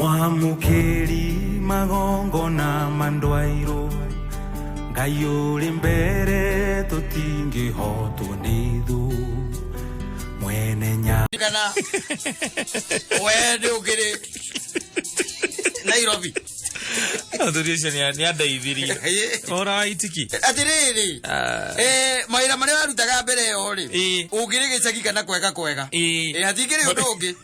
Mwamũkĩri magongona mandwairũ, Ngai ũrĩ mbere tũtingĩhotwo nĩ thũ, mwene nya Kana we nĩ ũkĩrĩ Nairobi. Mũthuri ũcio nĩ andeithirie. Ũhoro wa itiki. Atĩrĩrĩ, Ah. Mawĩra marĩa warutaga mbere ĩyo rĩ, Ĩĩ. ũngĩrĩ gĩcagi kana kwega kwega? Ĩĩ. Hatingĩrĩ ũndũ ũngĩ.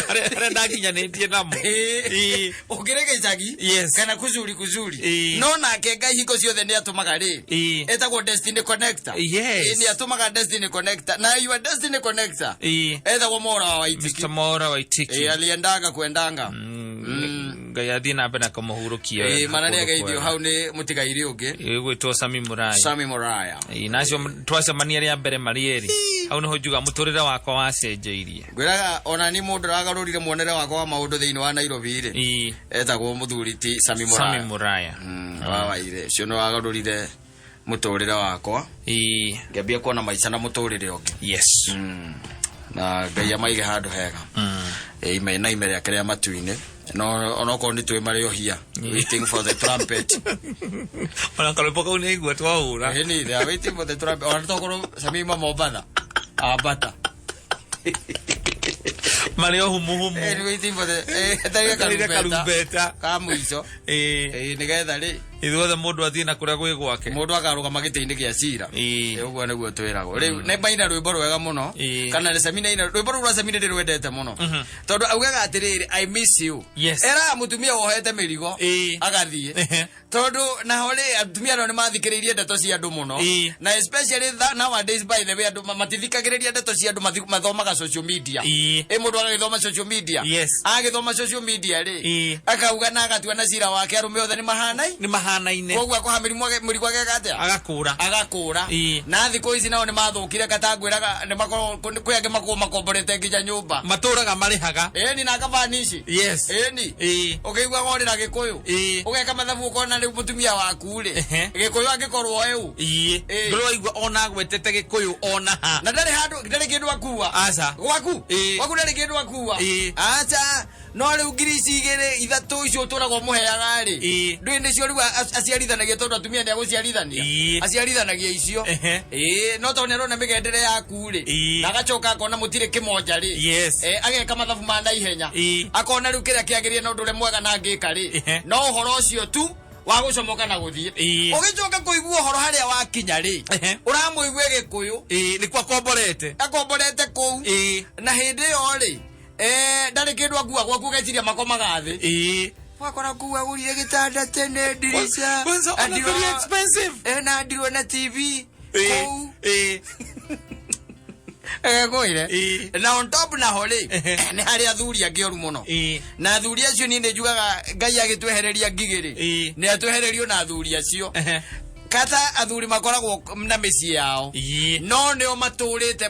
Arĩa ndakinyanĩtie namo. Ĩĩ. Ũngĩrĩ gĩcagi Yes. kana kuzuri kuzuri. Ĩĩ. No nake Ngai hingo ciothe nĩ atũmaga rĩ, Ĩĩ. etagwo destiny connector. Yes. Ĩĩ, nĩ atũmaga destiny connector, na your destiny connector Ĩĩ. etagwo Mora wa Waitiki. Mr. Mora Waitiki. Ĩĩ, aliendanga kwendanga. Ngai athiĩ na mbere na kũmũhurũkia. Ĩĩ, mana nĩ ageithio hau nĩ mũtigairĩ ũngĩ. Ĩgwĩtwo Sami Muraya. Sami Muraya. Ĩĩ, na acio twacemania rĩa mbere marĩ erĩ, hau nĩho njuga mũtũrĩre wakwa wacenjeirie. Ngwĩraga ona ni mũndũ ũragarũrire muonere wakwa wa maũndũ thĩinĩ wa Nairobi rĩ, Ĩĩ. etagwo mũthuri ti Sami Sami Muraya. Muraya. Wa waire ũcio nĩ wagarũrire mũtũrĩre wakwa, Ĩĩ. ngĩambia kuona maica na mũtũrĩre ũngĩ. Na Ngai amaige handũ hega. Ime na ime rĩake rĩa matu-inĩ, no onokorwo nĩ twĩ marĩ ohia, waiting for the trumpet. Ona karwĩmbo kau nĩ aigua twahũra. Ĩni, they are waiting for the trumpet, ona tokorwo Sami ma Mombatha ambata. Marĩ o humuhumu. Waiting for the etereire Etereire karumbeta karumbeta. ka mũico. Ĩĩ. Nĩgetha rĩ, Ithuothe mũndũ athiĩ na kũrĩa gwĩ gwake. Mũndũ akarũgama gĩtĩ-inĩ gĩa cira. Ĩĩ. Ũguo nĩguo twĩragwo rĩu nĩ maina rwĩmbo rwega mũno. Ĩĩ. Kana nĩ Samina ina rwĩmbo rũu rwa Samina, ndĩrwendete mũno tondũ augaga atĩrĩrĩ, "I miss you." Yes. Eraga mũtumia wohete mĩrigo Ĩĩ. agathiĩ, tondũ naho rĩ, atumia nao nĩ mathikĩrĩirie ndeto cia andũ mũno. Ĩĩ. Na especially nowadays, by the way, andũ matithikagĩrĩria ndeto cia andũ, mathomaga social media. Ĩĩ. Ĩ mũndũ agagĩthoma social media. Yes. Agĩthoma social media rĩ, Ĩĩ. akauga na agatua na cira wake arũme othe nĩ mahanai. Nĩ mahanaine. Koguo akũha mũrigo ageka atĩa? Agakũra. Agakũra. Ĩĩ. Na thikũ ici nao nĩ mathũkire, katangwĩraga nĩ makoragwo kwĩ angĩ makoragwo makomborete nginya nyũmba. Matũraga marĩhaga. Ĩni, na akabanici. Yes. Ĩni. Ĩĩ. Ũkĩiguaga ũrĩra Gĩkũyũ, Ĩĩ. ũgeka mathabu ũkona rĩu mũtumia waku rĩ, Gĩkũyũ angĩkorwo eu. Ĩĩ. Ĩĩ. Ndũrĩ waigua ona agwetete Gĩkũyũ ona ha. Na ndarĩ handũ, ndarĩ kĩndũ akua. Aca. Gwaku. Ĩĩ. Gwaku ndarĩ kĩndũ akua. Ĩĩ. Aca, no rĩu ngiri ici igĩrĩ ithatũ icio ũtũraga ũmũheaga rĩ, Ĩĩ. ndũĩ nĩcio rĩu aciarithanagia, tondũ atumia nĩ agũciarithania. Ĩĩ. Aciarithanagia icio. Ĩĩ, no tondũ nĩarona mĩgendere yaku rĩ, Ĩĩ. na agacoka akona mũtirĩ kĩmonja rĩ, Yes. Ageka mathabu ma naihenya, Ĩĩ. akona rĩu kĩrĩa kĩagĩrĩire na ũndũ ũrĩa mwega na angĩka rĩ, no ũhoro ũcio tu wa gũcomoka na gũthiĩ. Ĩĩ. Ũgĩcoka kũigua ũhoro harĩa wakinya rĩ, ũramũigua Gĩkũyũ. Ĩĩ, nĩkuo akomborete. Akomborete kũu. Ĩĩ. Na hĩndĩ ĩyo rĩ, ndarĩ kĩndũ akua gwaku, ũgeciria makomaga thĩ. Ĩĩ. Wakora kũu agũrire gĩtanda tene, ndirica. Kwanza ona very expensive. Na ndirwo na TV Ĩĩ. kũu. Ĩĩ. Ekwĩre. Ĩĩ. Na on top naho rĩ, nĩ harĩ athuri angĩ oru mũno. Ĩĩ. Na athuri acio, niĩ nĩ njugaga Ngai agĩtwehereria ngigĩ rĩ, nĩ atwehererio na athuri acio. Kata athuri makoragwo na mĩciĩ yao, Ĩĩ. no nĩo matũrĩte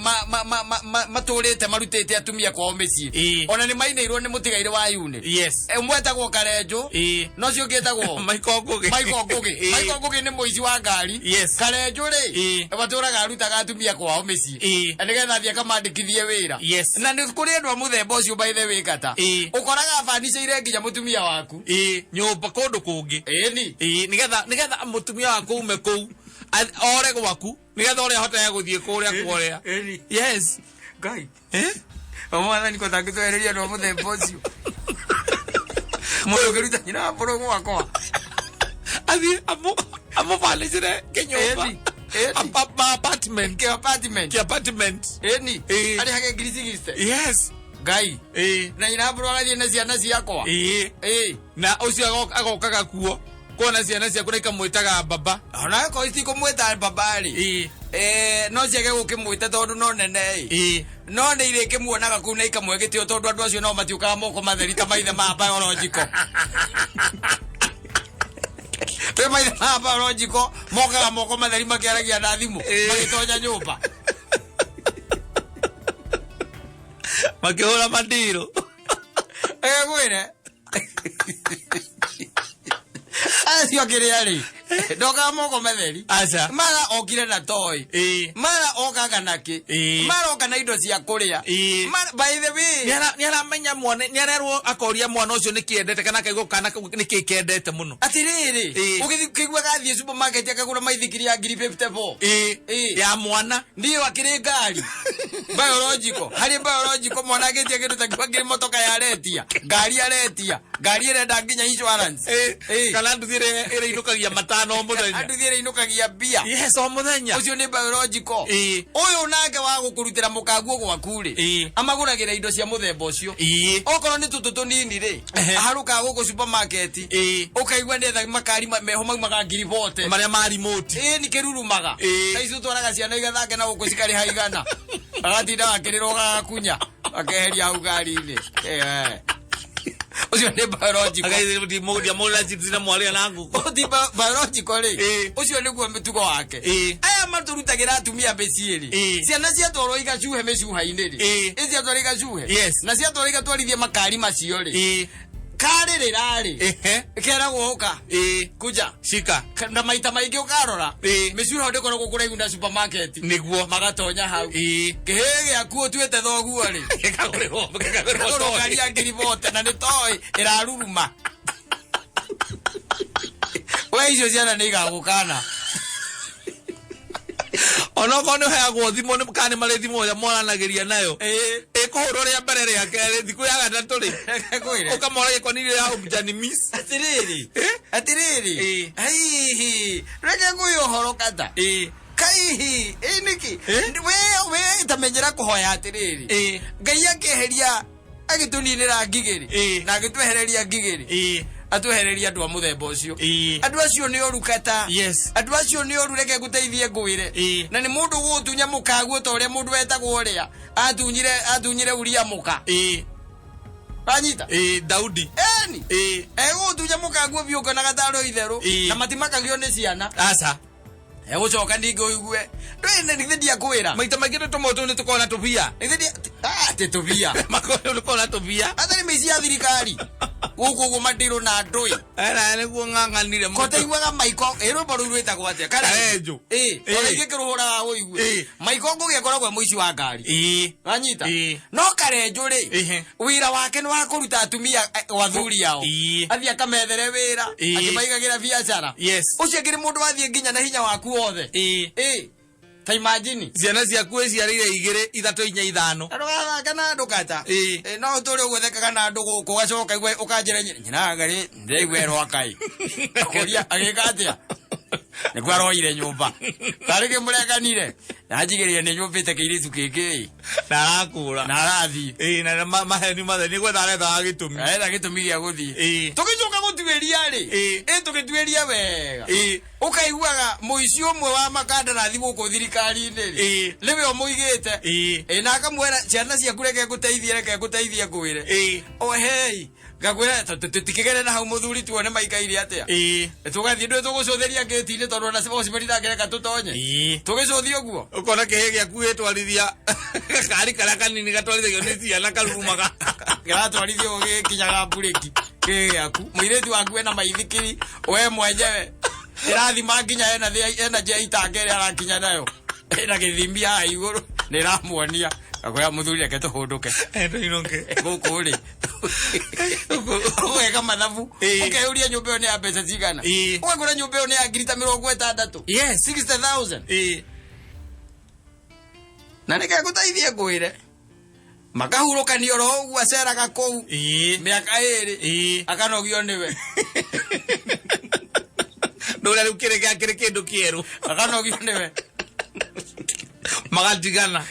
matũrĩte marutĩte atumia kwao mĩciĩ. Ĩĩ. Ona nĩ mainĩirwo nĩ mũtigairĩ wa yunĩ. Yes. Ũmwe etagwo Karenjũ, Ĩĩ. no ũcio ũngĩ etagwo Michael Ngũgĩ. Michael Ngũgĩ. Ĩĩ. Michael Ngũgĩ nĩ mũici wa ngari. Yes. Karenjũ rĩ, Ĩĩ. matũraga arutaga atumia kwao mĩciĩ, Ĩĩ. na nĩgetha athiĩ akamandĩkithie wĩra. Yes. Na nĩ kũrĩ andũ a mũthemba ũcio, by the way, kata Ĩĩ. ũkoraga abanicĩire nginya mũtumia waku. Ĩĩ, nyũmba kũndũ kũngĩ. Ĩni. Ĩĩ, nĩgetha mũtumia waku ume kũu, ore gwaku, nĩgetha ũrĩa ahotage gũthiĩ kũrĩa kworea. Ĩni. Yes. Ngai. Eh? Mwathani ko tangĩtwehereria andũ a mũthemba ũcio, mũndũ ũngĩruta nyina wa mbũrũ gwakwa. Athiĩ amũbanicĩre kĩnyũmba. Ĩni. Ĩni. Apartment. Kĩ apartment. Kĩ apartment. Ĩni. Ĩĩ. Arĩhage ngiri 60. Yes. Ngai. Ĩĩ. Na nyina wa mbũrũ agathiĩ na ciana ciakwa. Ĩĩ. Ĩĩ. Na ũcio agokaga kuo kuona ciana ciaku na ikamwĩtaga baba. Ona akorwo itikũmwĩta baba rĩ, Ĩĩ. No ciage gũkĩmwĩta tondũ no nene ĩ, Ĩĩ. no nĩ irĩkĩmuonaga kũu na ikamwe gĩtĩo, tondũ andũ acio nao matiũkaga moko matheri ta maithe ma biological. Twĩ maithe ma biological mokaga moko matheri makĩaragia na thimũ magĩtonya nyũmba. Makĩhũra mandirũ. Egwĩre acio akĩrĩa rĩ, ndokaga moko matheri. Aca. Mara okire na toy. Ĩĩ. Mara Okaga nakĩ? Ĩĩ. Maroka na indo cia kũrĩa. Ĩĩ. By the way, Nĩ aramenya mwana, nĩ arerwo akoria mwana ũcio nĩ kĩendete kana akaigua kana kau nĩ kĩ kendete mũno. Atĩrĩrĩ, Ĩĩ. ũgĩthiĩ kĩigua gathiĩ supermarket akagũra maithikiri ya ngiri 54. Ĩĩ. Ĩĩ. Ya mwana. Ndiyo akĩrĩ ngari biological, harĩ biological mwana agĩtia kĩndũ ta kĩu, akĩrĩ motoka ya aretia, ngari aretia, ngari ĩrenda nginya insurance. Ĩĩ. Ĩĩ. Kana nduthi ĩrĩa ĩrĩa inũkagia matano o mũthenya. Anduthi ĩrĩa inũkagia mbia. Yes, o mũthenya. Ũcio nĩ biological. Ĩĩ. Ũyũ nake wa gũkũrutĩra mũkaguo gwaku rĩ, Ĩĩ. amagũragĩra indo cia mũthemba ũcio. Ĩĩ. Okorwo nĩ tũtũ tũnini rĩ, Ehe. aharũkaga gũkũ supermarket, Ĩĩ. ũkaigua nĩetha makari meho maumaga ngiri bote. Marĩa ma remote. Ĩĩ, nĩ kĩrurumaga. Ĩĩ. Ta icio twaraga ciana igathake na gũkũ cikarĩha igana, agatinda akĩrĩra ũgagakunya akeheria hau ngari-inĩ. Eh. Ũcio nĩ biological. Ndiamũgũrĩra chips na mwarĩa na ngũkũ. Ti biological rĩ, Ĩĩ. ũcio nĩguo mũtugo wake. Ĩĩ. Aya matũrutagĩra atumia mĩciĩ rĩ, Ĩĩ. ciana ciatwarwo igacuhe mĩcuha-inĩ rĩ, Ĩĩ. ĩ ciatwarwo igacuhe, Yes. na ciatwarwo igatwarithia makari macio rĩ, Ĩĩ. karĩrĩra rĩ, Ehe. keragwo ũka, Ĩĩ. kuja. Shika. Na maita maingĩ ũkarora, Ĩĩ. mĩcuha ndĩkoragwo kũraihu na supermarket. Nĩguo. Magatonya hau. Ĩĩ. Kĩhĩ gĩaku ũtuĩte thoguo rĩ, Gĩkagũrĩrwo gĩkagũrĩrwo kagũrwo ngari toy. ya ngiri bote na nĩ toy ĩraruruma. We, icio ciana nĩ igagũkana. Onokorwo nĩ ũheagwo thimũ nĩ kana nĩ marĩ thimũ ĩrĩa mwaranagĩria nayo, Ĩĩ. ĩkũhũrwo rĩa mbere, rĩa kerĩ, thikũ ya gatatũ rĩ, Reke ngwĩre. ũkamoragia kwa nini ya mjani miss. Atĩrĩrĩ, Eh? atĩrĩrĩ, Ĩĩ. hihi reke ngwĩre ũhoro kata. Ĩĩ. Kaihi ĩ nĩkĩ? Eh? We tamenyera kũhoya atĩrĩrĩ, Ĩĩ. Ngai akĩeheria, agĩtũninĩra ngigĩrĩ, Ĩĩ. na agĩtwehereria ngigĩrĩ, Ĩĩ. atwehereria andũ a mũthemba ũcio. Ĩĩ. Andũ acio nĩ oru kata. Yes. Andũ acio nĩ oru, reke ngũteithie ngwĩre. Ĩĩ. Na nĩ mũndũ gũgũtunya mũkaguo ta ũrĩa mũndũ wetagwo ũrĩa atunyire Uria mũka. Ĩĩ. Wanyita? Ĩĩ, Daudi. Eni. Ĩĩ. Egũgũtunya mũkaguo biũ ũkĩonaga tarĩ itherũ. Ĩĩ. Na matimakagio nĩ ciana. Aca. Egũcoka ningĩ ũigue ndũĩ nĩ ndiakwĩra. Maita maingĩ nĩ tũmwe tũu nĩ tũkoragwo na tũbia. Nĩ atĩ tũbia. Makoragwo tũkoragwo na tũbia. Atarĩ mĩici ya thirikari gũkũ ũguo matirũ na ndũĩ. Era nĩguo ng'ang'anire mũno. Kotaiguaga maiko ĩ rwĩmbo rũu rwĩtagwo atĩa? Karenjũ. Ĩ. Ĩ. Ona ithuĩ kĩrũhũraga ũigue. Ĩ. Maiko Ngũgĩ akoragwo e mũici wa ngari. Ĩĩ. Wanyita? Ĩ. No Karenjũ rĩ, Ĩhĩ. wĩra wake nĩ wa kũruta atumia athuri ao. Ĩ. Athiĩ akamethere wĩra, Ĩ. akĩmaigagĩra biacara. Yes. Ũcio akĩrĩ mũndũ wathiĩ nginya na hinya waku wothe. Ĩĩ. Ĩ, ta imagine. Ciana ciaku ĩciarĩire igĩrĩ, ithatũ, inya, ithano. Ndũgathake na andũ kata. Ĩ. Ĩ, no ũtũre ũguo thekaga na andũ gũkũ, ũgacoka ũkaigua ũkanjĩra nyina ngarĩ ndĩraigua erwo akai kũria agĩka atĩa nĩkuo aroire nyũmba tarĩ kĩmũreganire nanjigĩrĩire nĩ nyũmbĩte kĩirĩtu kĩngĩ. Na arakũra. Na arathiĩ. Ĩĩ, na maheni mathe nĩ gwetha arethaga gĩtũmi. Aretha gĩtũmi gĩa gũthiĩ. Ĩĩ. Tũgĩcoka gũtuĩria rĩ, Ĩĩ. ĩ tũgĩtuĩria wega, Ĩĩ. ũkaiguaga mũici ũmwe wa makandarathi gũkũ thirikari-inĩ rĩ, Ĩĩ. nĩwe ũmũigĩte. Ĩĩ. Ĩ, na akamwĩra ciana ciaku reke ngũteithie, reke ngũteithie ngwĩre. Ĩĩ. O hei, ngakwĩra tũtikĩgere na hau mũthuri tuone maikaire atĩa. Ĩĩ. Tũgathiĩ ndũĩ tũgũcũthĩria ngĩti-inĩ tondũ ona bocimeri ndangĩreka tũtonye. Ĩĩ. Tũgĩcũthie ũguo. Ũkona kĩhĩ gĩaku gĩtwarithia gakari karĩa kanini gatwarithagio nĩ ciana karurumaga. Kĩratwarithio gĩkinyaga mburĩki kĩhĩ gĩaku, mũirĩtu waku ena maithikiri, we mwenyewe ĩrathima nginya ena njia itanga ĩrĩa arakinya nayo ĩna gĩthimi haha igũrũ nĩ ĩramuonia. Ngakwĩra mũthuri reke tũhũndũke. Tũinũke. Gũkũ rĩ, ũgeka mathabu, Ĩĩ. ũkeyũria nyũmba ĩyo nĩ ya mbeca cigana. Ĩĩ. Ũgakora nyũmba ĩyo nĩ ya ngiri ta 60. Yes. 60,000. Ĩĩ. Na nĩke ngũteithie ngwĩre, makahurũkanio oro ũguo aceraga kũu Ĩĩ. mĩaka 2. Ĩĩ. Akanogio nĩwe. Ndũrĩa rĩu kĩrĩ gĩakĩrĩ kĩndũ kĩerũ. Akanogio nĩwe. Magatigana.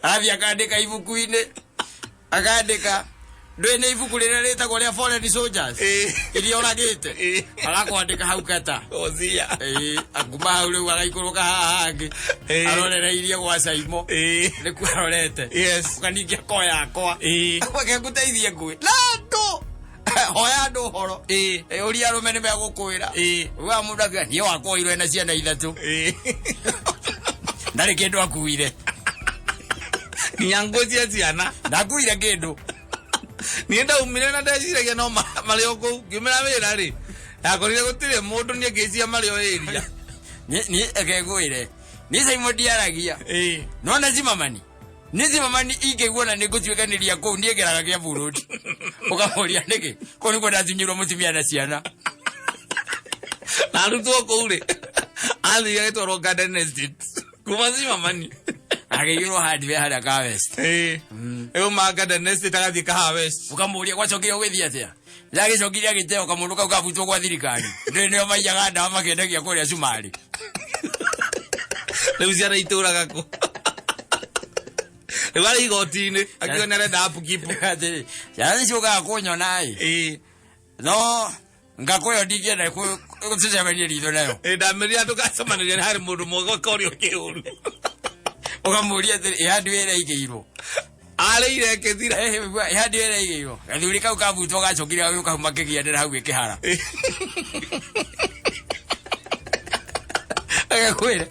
Arathiĩ akandĩka ibuku-inĩ, akandĩka ndũĩ nĩ ibuku rĩrĩa rĩtagwo rĩa foreign soldiers Ĩĩ. iria ũragĩte. Ĩĩ. Agakwandĩka hau kata. Ocia. Ĩĩ, akuma hau rĩu agaikũrũka haha hangĩ. Ĩĩ. Arorereirie gwa Caimo. Ĩĩ. Nĩkuo arorete. Yes. Ũkaningia ko yakwa. Ĩĩ. Reke ngũteithie ngũĩ na andũ, hoya andũ ũhoro. Ĩĩ. Ĩ, ũria arũme nĩ megũkwĩra. Ĩĩ. Ugaga mũndũ akiuga niĩ wakwa oirwo ena ciana ithatũ. Ĩĩ. Ndarĩ kĩndũ akuire. Nginya nguo cia ciana. Ndakuire kĩndũ. Niĩ ndaumire na ndeciragia no marĩ o kũu ngiumĩra wĩra rĩ, ndakorire gũtirĩ mũndũ, niĩ ngĩcia marĩ o area. Niĩ eke ngwĩre. Niĩ Simon ndiaragia. Ĩĩ. Nona Zimmerman. Nĩ Zimmerman ingĩigua na nĩ ngũtuĩkanĩria kũu niĩ ngeraga kĩa burudi. Ũkamũria nĩkĩ? Kũu nĩkuo ndatunyirwo mũtumia na ciana. Na arutwo kũu rĩ, athire agĩtwarwo Garden Estate kuma Zimmerman. Akĩigĩrwo hardware harĩa ka West. Ĩĩ. Rĩu ma Garden Estate agathiĩ Kahawa West. Ũkamũria gwacokire ũgĩthiĩ atĩa? Ndagĩcokire agĩteo kamũndũ kau kabutwo gwa thirikari. Ndũĩ nĩo maiyaga ndawa makĩendagia kũrĩa cumarĩ. Rĩu ciana itũraga kũ? Rĩu arĩ igoti-inĩ akiuga nĩ arenda upkeep. Atĩrĩ, ciana nĩ ciũkaga kũnyona ĩ. Ĩĩ. No ngakũyo ndingĩenda tũcemanie ritho nayo. Ĩĩ, ndamĩrire tũgacemanĩria nĩ harĩ mũndũ mwega ũkorio kĩũru. Ũkamũria atĩrĩ, ĩ handũ ĩrĩa igĩirwo. Arĩire ĩkĩthira. Ĩ handũ ĩrĩa igĩirwo. Gathuri kau kabutwo gacokire gagĩũka hau makĩgianĩra hau ĩkĩhara. Agakwĩra.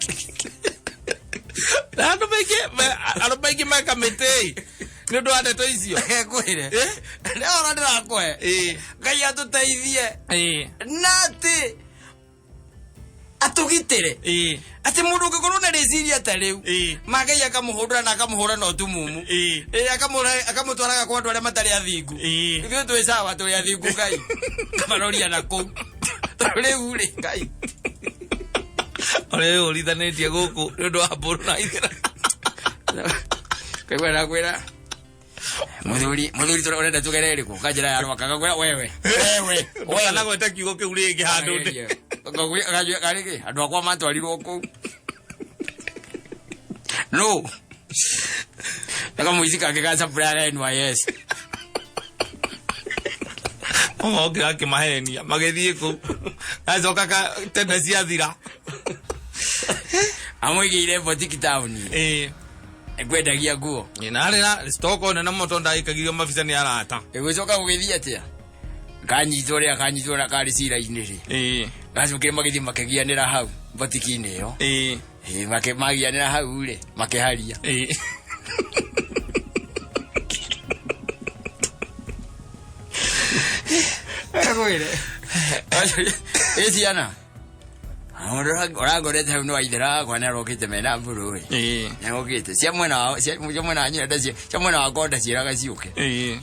Na andũ maingĩ andũ maingĩ me kamĩtĩ nĩ ũndũ wa ndeto icio. Agakwĩre. Eh? Nĩ ũhoro ndĩrakũhe. Ĩĩ. Ngai atũteithie. Ĩĩ. Na atĩ atũgitĩre. Ĩĩ. Atĩ mũndũ ũngĩkorwo na rĩciria ta rĩu. Ĩĩ. Ma Ngai akamũhũndũra na akamũhũra na ũtumumu. Ĩĩ. Ĩĩ akamũtwaraga kwa andũ arĩa matarĩ athingu. Ĩĩ. Ithuĩ twĩ sawa tũrĩ athingu Ngai. Kamaroria na kũu. Tondũ rĩu rĩ Ngai. Ũrĩa wĩyũrithanĩtie gũkũ nĩ ũndũ wa mbũrũ na ithira. Kaigua ndakwĩra muthuri muthuri tũrĩa ũrenda tũgere ĩrĩkũ kanjĩra ya rwaka ngakwĩra wewe wewe Kana gweta kiugo kĩu rĩngĩ handũ ndĩ. karĩkĩ andũ akwa matwarirwo kũu no nakamũici kangĩ ga supplier NYS Okire akĩmahenia magĩthiĩ kũu. Gacoka ka tene ciathira. amũigĩire botiki taũni Ĩĩ. ekwendagia nguo Na arĩ na stock nene mũno tondũ ndaikagirio mabica nĩ arata. ĩgũcoka gũgĩthiĩ atĩa kanyitwo rĩa kanyitwo na karĩ cira-inĩ rĩ Ĩĩ. gacokire magĩthiĩ makĩgianĩra hau botiki-inĩ ĩyo Ĩĩ. Ĩ, magianĩra hau rĩ makĩharia Ĩĩ. Kwĩre. Ĩ ciana mũndũ ũrangorete hau nĩ waithera wakwa nĩ arokĩte mena mburu ĩ Ĩĩ. nĩarokĩte cia mwena wa cia mwena wa nyina ndaci cia mwena wakwa ndaciĩraga ciũke Ĩĩ.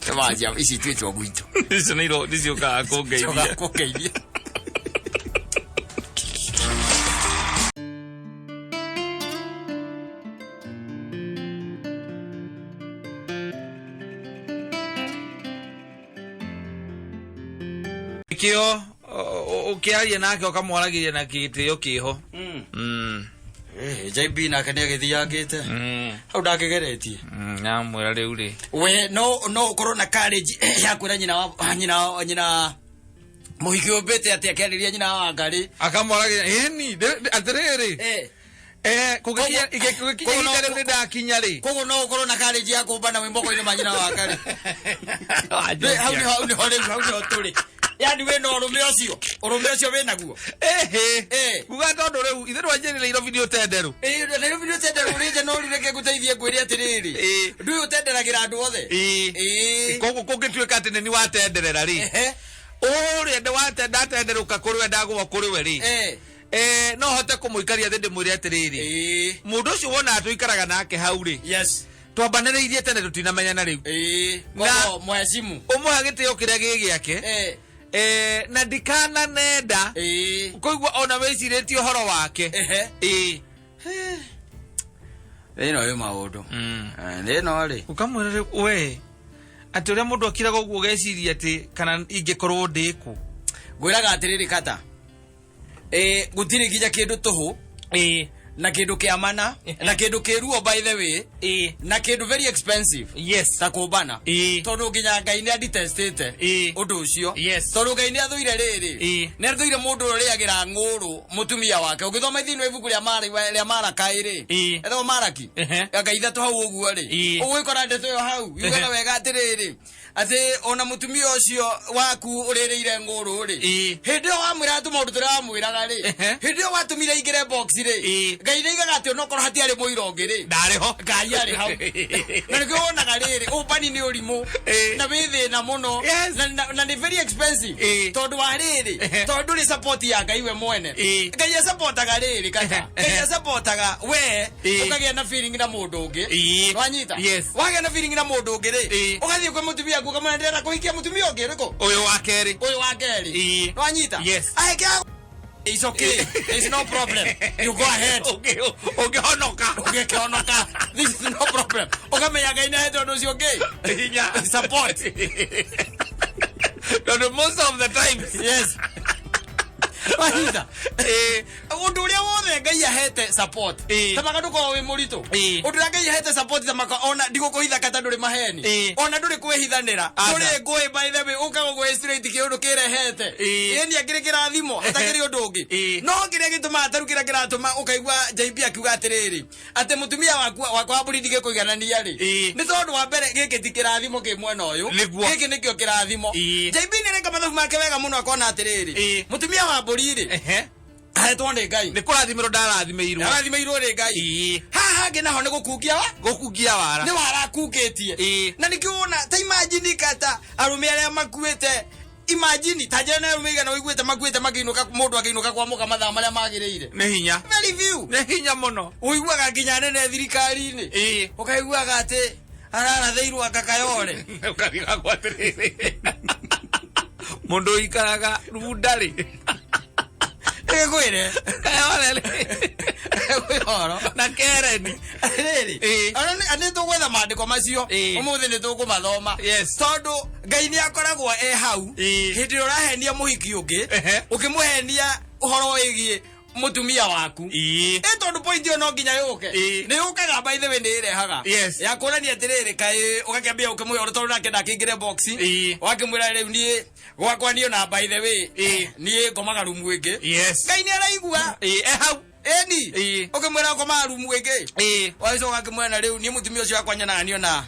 Ĩ, cia ici twĩtwo gwitũ Icio nĩ iro nĩciũkaga kũngeithia. Cioka kũngeithia Kĩo ũkĩaria nake ũkamwaragĩria na gĩtĩo kĩho. JB nake nĩ agĩthiangĩte hau ndakĩgeretie Namwĩra rĩu rĩ. we no no ũkorwo na courage ya kwĩra nyina wa nyina nyina mũhiki ũmbĩte atĩ akĩarĩria nyina wa Wangarĩ Akamwaragĩria ĩni atĩrĩrĩ. Eh, Eh kũgĩkinya Koguo- ihinda rĩu nĩ ndakinya rĩ. koguo no ũkorwo na courage ya kũmbana wĩ moko-inĩ ma nyina wa Wangarĩ Rĩ, hau nĩho hau nĩho rĩu hau nĩho tũrĩ yani wĩna ũrũme ũcio ũrũme ũcio wĩnaguo Ĩhĩ. Eh. Kuga tondũ rĩu ithuĩ twanjĩrĩire Nairobi nĩ ũtenderũ. Ĩ, Nairobi nĩ ũtenderũ ũrĩte no rĩu reke ngũteithie ngwĩre atĩrĩrĩ Ĩ. ndũĩ ũtenderagĩra andũ othe Ĩ. Ĩ. Koguo kũngĩtuĩka atĩ nĩ ni watenderera rĩ. Ehe. Ũrĩa ndatenderũka kũrĩ we ndagũa kũrĩ we rĩ. Eh. Eh, no hote kũmũikaria thĩ ndĩmwĩre atĩrĩrĩ. Ĩ. Mũndũ ũcio wonaga tũikaraga nake hau rĩ. Yes. Twambanĩrĩirie tene tũtinamenyana rĩu. Ĩ. Na- Koguo mheshimu. Ũmũhe gĩtĩo kĩrĩa gĩ gĩake. Eh. Eh, na ndikananenda Ĩ. kũigua ona wĩcirĩtie ũhoro wake. Ehe. Ĩ. Thĩna ũyũ maũndũ. Thĩna rĩ. Ũkamwĩra rĩu we atĩ ũrĩa mũndũ akiraga ũguo ũgeciria atĩ kana ingĩkorwo ndĩ kũ. Ngwĩraga atĩrĩrĩ kata. Ĩ, gũtirĩ nginya kĩndũ tũhũ Ĩ. na kĩndũ kĩa mana na kĩndũ kĩruo by the way Ĩ. na kĩndũ very expensive Yes. ta kũmbana Ĩ. tondũ nginya Ngai nĩ adetestĩte Ĩ. ũndũ ũcio Yes. tondũ Ngai nĩ athũire rĩrĩ Ĩ. nĩ athũire mũndũ ũrĩa ũrĩagĩra ng'ũrũ mũtumia wake ũgĩthoma thĩinĩ wa ibuku rĩa rĩa Marakai rĩ Ĩ. ethagwo Maraki Ehe. anga ithatũ hau ũguo rĩ Ĩ. ũgwĩkora ndeto ĩyo hau yugaga Ehe. wega atĩrĩrĩ atĩ ona mũtumia ũcio waku ũrĩrĩire ng'ũrũ rĩ Ĩ. hĩndĩ ĩyo wamwĩraga tũmaũndũ tũrĩa wamwĩraga rĩ Ehe. hĩndĩ ĩyo watũmire aingĩre box rĩ Ĩ. Ngai nĩaigaga atĩ onokorwo hatiarĩ mũira ũngĩ rĩ, Ndarĩ ho. Ngai arĩ hau. Na nĩkĩo wonaga rĩrĩ, ũmbani nĩ ũrimũ na wĩ thĩna mũno. Na nĩ very expensive tondũ wa rĩrĩ, tondũ ndũrĩ support ya Ngai we mwene. Ngai asapotaga rĩrĩ kaka, Ngai asapotaga we ũkagĩa na feeling na mũndũ ũngĩ. Wanyita? Yes. Wagĩa na feeling na mũndũ ũngĩ rĩ, ũgathiĩ kwĩ mũtumia waku ũkamwĩra ndĩrenda kũhikia mũtumia ũngĩ ũrĩkũ? Ũyũ wa kerĩ. Ũyũ wa kerĩ. Wanyita? Yes. Aheke. It's okay. There's no problem. You go ahead. Ũngĩhonoka. Ũngĩkĩhonoka. This is no problem. Ũkamenya Ngai nĩ ahete ũndũ ũcio ũngĩ. Hinya. Support. Tondũ most of the times. Yes. Wanyita? Ũndũ ũrĩa wothe Ngai ahete support. Tamaka ndũkorwo wĩ mũritũ. Ũndũ ũrĩa Ngai ahete support tamaka ona ndigũkũhitha kata ndũrĩ maheni. Ona ndũrĩ kwĩhithanĩra. Aca. Ndũrĩ ngũĩ, by the way, ũkaga gwĩ straight kĩũndũ kĩrehete. Ĩni akĩrĩ kĩrathimo hatakĩrĩ ũndũ ũngĩ. No kĩrĩa gĩtũmaga taru kĩrĩa kĩratũma ũkaigua JB akiuga atĩrĩrĩ, atĩ mũtumia waku wakwa wa mbũri ndigĩkũiganania rĩ, nĩ tondũ wa mbere gĩkĩ ti kĩrathimo kĩ mwena ũyũ. Nĩguo. Gĩkĩ nĩkĩo kĩrathimo. JB nĩ areka mathabu make wega mũno akona atĩrĩrĩ, mũtumia wa mbũri rĩ, ahetwo nĩ Ngai. Nĩ kũrathimĩrwo ndarathimĩirwo. Arathimĩirwo nĩ Ngai. Haha hangĩ naho nĩ gũkungia wa Gũkungia wara. Nĩ warakungĩtie. Na nĩkĩo wona ta imagine kata arũme arĩa makuĩte, imagine ta njĩra na arũme igana ũiguĩte makuĩte makĩinũka, mũndũ akĩinũka kwa mũka mathaa marĩa magĩrĩire. Nĩ hinya. Very few. Nĩ hinya mũno. Ũiguaga nginya nene thirikari-inĩ, ũkaiguaga atĩ ararathĩirwo akakayore. Ũkarigagwo atĩrĩrĩ, mũndũ ũikaraga runda rĩ, Ĩgĩkwĩre kayore rĩ, kwĩhoro na kereni. Rĩrĩ, ona nĩ tũgwetha maandĩko macio. Ũmũthĩ nĩ tũkũmathoma. Tondũ Ngai nĩ akoragwo e hau hĩndĩ ĩrĩa ũrahenia mũhiki ũngĩ, ũkĩmũhenia ũhoro wĩgiĩ mũtumia waku. Ĩ tondũ point ĩyo no nginya yũke. Nĩ yũkaga, by the way, nĩ ĩrehaga ya kuonania atĩrĩrĩ, kaĩ ũgakĩambia ũkĩmwĩra ũrĩa, tondũ nake ndakĩingĩre box. Ũgakĩmwĩra rĩu niĩ gwakwa niĩ na by the way niĩ ngomaga rumu ĩngĩ. Ngai nĩ araigua. E hau. Ĩni ũkĩmwĩra ũkomaga rumu ĩngĩ, wagĩcoka ũkĩmwĩra na rĩu niĩ mũtumia ũcio wakwa nyonaga niĩ ona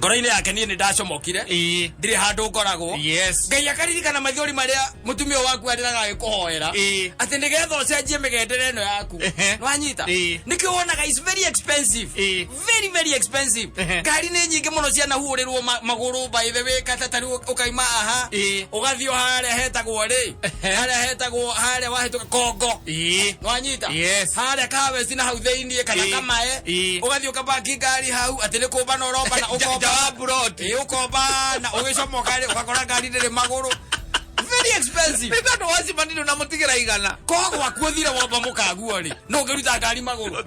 ngoro-inĩ yake niĩ nĩ ndacomokire, ndirĩ handũ ngoragwo. Ngai akaririkana maithori marĩa mũtumia ũyũ waku arĩraga agĩkũhoera atĩ nĩgetha ũcenjie mĩgendere ĩno yaku. Nĩwanyita? Nĩkĩo wonaga is very expensive. Very very expensive. Ngari nĩ nyingĩ mũno cianahuũrĩrwo magũrũ, by the way, kata tarĩu ũkaima aha, ũgathiĩ o harĩa hetagwo rĩ, harĩa hetagwo harĩa wahĩtũka Kongo. Nĩwanyita? Yes. Harĩa Kaweci na hau thĩiniĩ kana Kamae, ũgathiĩ ũkabaki ngari hau atĩ nĩ kũmbana ũrombana, Nja ũkomba wa buroti. Ĩĩ, ũkomba na ũgĩcomoka rĩ, ũgakora ngari ndĩrĩ magũrũ. Very expensive. Nĩ tondũ wacimanire na mũtigĩra igana. Ko gwaku ũthire womba mũkaguo rĩ, no ũngĩruta ngari magũrũ?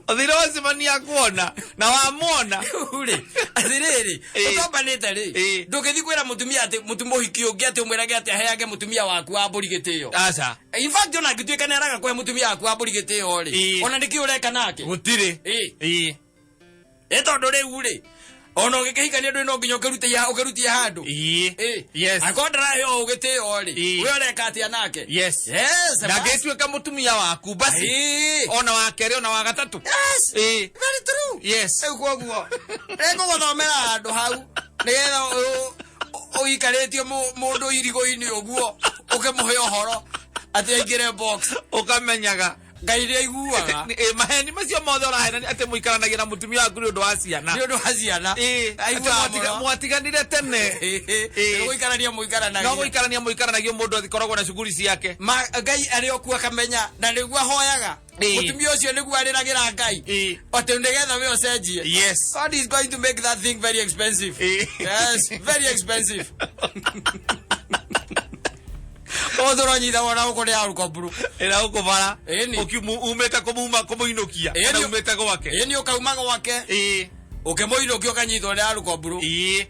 Ũthire wacemania kuona na wamwona. Rĩu rĩ, atĩrĩrĩ, ũtombanĩte rĩ, ndũngĩthiĩ kwĩra mũtumia atĩ mũhiki ũngĩ atĩ ũmwĩrage atĩ aheage mũtumia waku wa mbũri gĩtĩo. Aca. In fact, ona angĩtuĩka nĩ araga kũhe mũtumia waku wa mbũri gĩtĩo rĩ, ona nĩkĩ ũreka nake? Gũtirĩ. Ĩ tondũ rĩu rĩ, ona ũgĩkĩhikania ndũrĩ no nginya ũkĩrutie handũ. Angĩkorwo ndarahe o gĩtĩo rĩ, we ũreka atĩa nake? Yes. Yes. Ndangĩtuĩka mũtumia waku basi. Ona wa kerĩ ona wa gatatũ. Yes. Very true. Rĩu koguo rĩngũgũthomera handũ hau nĩgetha ũikarĩtie mũndũ irigũ-inĩ ũguo ũkĩmũhe ũhoro atĩ aingĩre box. Ũkamenyaga. Ngai nĩ aiguaga. Maheni macio mothe ũrahenania atĩ mũikaranagia na mũtumia waku nĩ ũndũ wa ciana. Nĩ ũndũ wa ciana. Atĩ Aiguaga mũno. mwatiganire tene. Nĩ gũikarania mũikaranagia. No gũikarania mũikaranagia, mũndũ akoragwo na cuguri ciake. Ngai arĩ o kuo akamenya na nĩguo ahoyaga. Mũtumia ũcio nĩguo arĩragĩra Ngai atĩ nĩgetha we ũcenjie. God is going to make that thing very expensive. Yes, very expensive. Ũthũ ũronyita wona gũkũ nĩ arũkomburu. Ĩra gũkũ bara. Ĩni. Umĩte kũmuma kũmũinũkia Ĩni. kana umĩte gwake. Ĩ nĩ ũkauma gwake, ũkĩmũinũkia ũkanyitwo nĩ arũkomburu,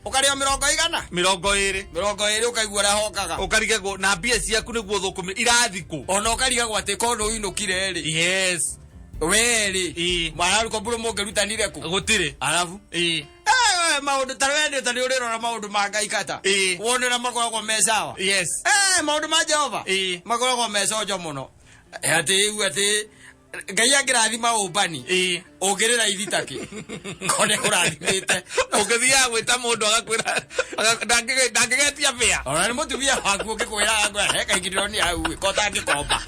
ũkarĩo mĩrongo igana. 20. 20, ũkaigua ũrĩa hokaga. Ũkarigagwo na mbia ciaku nĩguo thũkũmĩ irathikũ. Ona ũkarigagwo atĩ korwo ũinũkire rĩ, we rĩ, mwararũkomburu mũngĩrutanire kũ? Gũtirĩ. Arabu maũndũ ta we ta nĩ ũrĩrora maũndũ ma Ngai kata wone ũrĩa makoragwo me sawa. Maũndũ ma Jehova makoragwo me conjo mũno. Atĩ iu atĩ Ngai angĩrathima ũmbani, ũngĩrĩra ithitaki kone ũrathimĩte. Ũngĩthiaga gwĩta mũndũ agakwĩra ndangĩgetia bĩa. Ona nĩ mũtumia waku ũngĩkwĩra, agakwĩra he kaingĩ ndĩronire hau ĩ, ko ũtangĩkomba.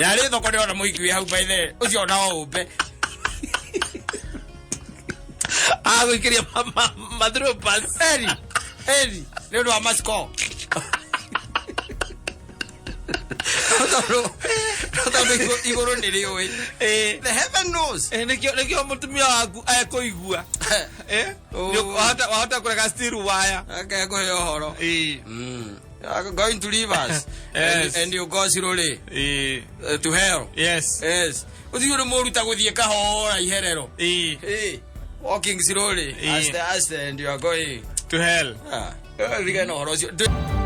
Yarĩ thoko ndĩrona mũhiki wĩ hau by the ũcio ona o ũmbe. Agũikĩria mathropas. Eri eri nĩ ũndũ wa masiko. Tondũ igũrũ nĩ rĩũĩ. The heaven knows. Nĩkĩo mũtumia waku ekũigua. Oh. Wahota kũrega steel wire. Ake kũhe ũhoro. You going to leave us. Yes. And you go slowly to hell. Yes. Yes. Ũthiĩ ũrĩ mũruta gũthiĩ kahora iherero. Hey, walking slowly. Aste aste and you are going. To hell. Ah, rigana ũhoro ũcio.